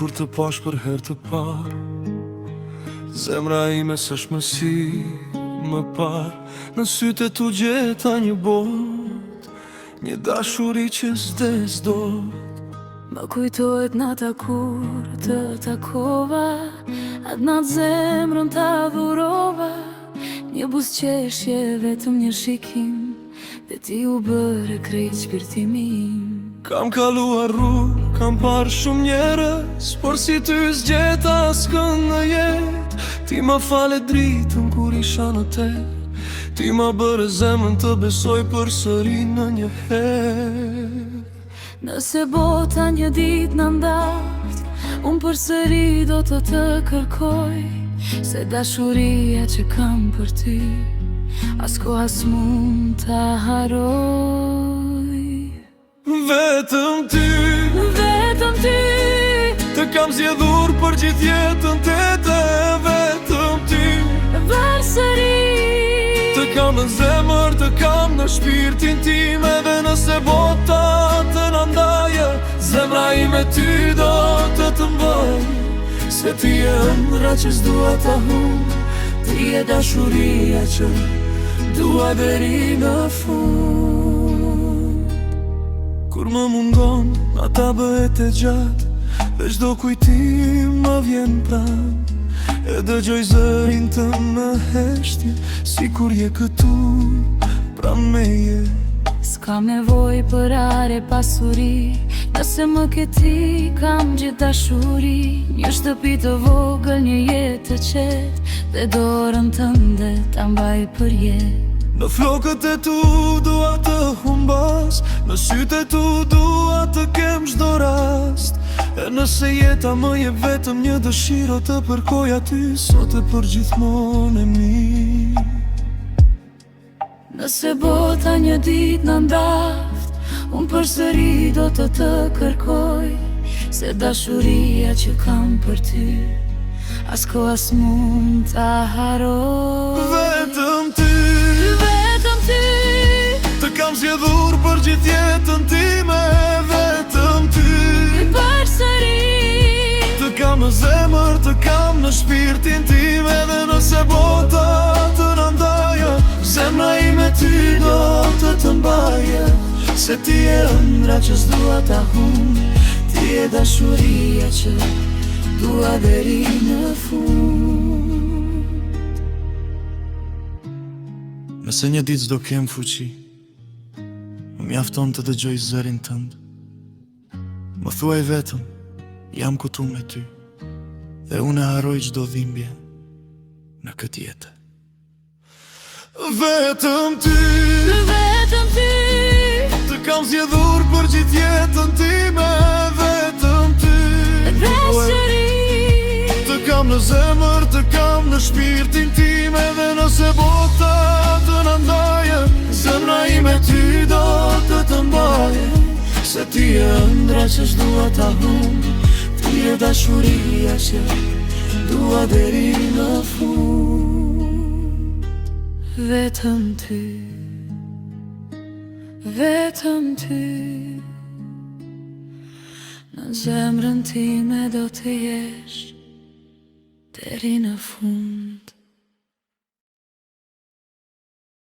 kur të pash për herë të parë Zemra ime s'është më si më parë Në sytë e tu gjeta një botë Një dashuri që s'vdes dot Më kujtohet nata kur të takova Atë natë zemrën ta dhurova Një buzëqeshje vetëm një shikim Dhe ti u bëre krejt shpirtimi im Kam kaluar rrugë, kam parë shumë njerëz Por si ty s'gjeta askënd në jetë Ti ma fale dritën kur isha në terr Ti ma bëre zemrën të besoj përsëri në një herë Nëse bota një ditë na ndaft Unë përsëri do të të kërkoj Se dashuria që kam për ty As koha s'mund ta harroj Vetëm ty Vetëm ty Të kam zgjedhur për gjithë jetën tënde Vetëm ty Përsëri Të kam në zemër, të kam në shpirtin tim Edhe nëse bota të na ndajë Zemra ime ty do të të mbaj Se ti je ëndrra që s'dua ta humb Ti je dashuria që dua deri në fund Kur më mungon, nata bëhet e gjatë Dhe çdo kujtim më vjen pranë E dëgjoj zërin tënd në heshtje Sikur je këtu pranë meje S'kam nevojë për ar e pasuri Nëse më ke ti, kam gjithë dashuri Një shtëpi të vogël, një jetë të qetë Dhe dorën tënde ta mbaj për jetë Në flokët e tu dua të humbas Në sytë e tu dua të kem çdo rast E nëse jeta më jep vetëm një dëshirë të përkoj aty Sot e për gjithmonë e mirë Nëse bota një ditë na ndaft Unë përsëri do të të kërkoj Se dashuria që kam për ty As koha s'mund ta harroj Vetëm ty Vetëm ty Të kam zgjedhur për gjithë jetën time Vetëm ty Përsëri Të kam në zemër, të kam në shpirtin tim Edhe nëse bota të na ndajë Zemra ime ty do të të mbajë Se ti je ëndrra që s'dua ta humb Ti je dashuria që dua deri në fund Nëse një ditë s'do kem fuqi Më mjafton të dëgjoj zërin tënd Më thuaj vetëm, jam këtu me ty Dhe unë e harroj çdo dhimbje në këtë jetë Vetëm ty Vetëm ty Të kam zgjedhur për gjithë jetën time Vetëm ty Përsëri Të kam në zemër, të kam në shpirtin tim Edhe nëse bota të na ndajë Zemra ime ty do të të mbajë Se ti je ëndrra që s'dua ta humb Ti je dashuria që dua deri në fund Vetëm ty Vetëm ty Në zemrën time do të jesh Deri në fund.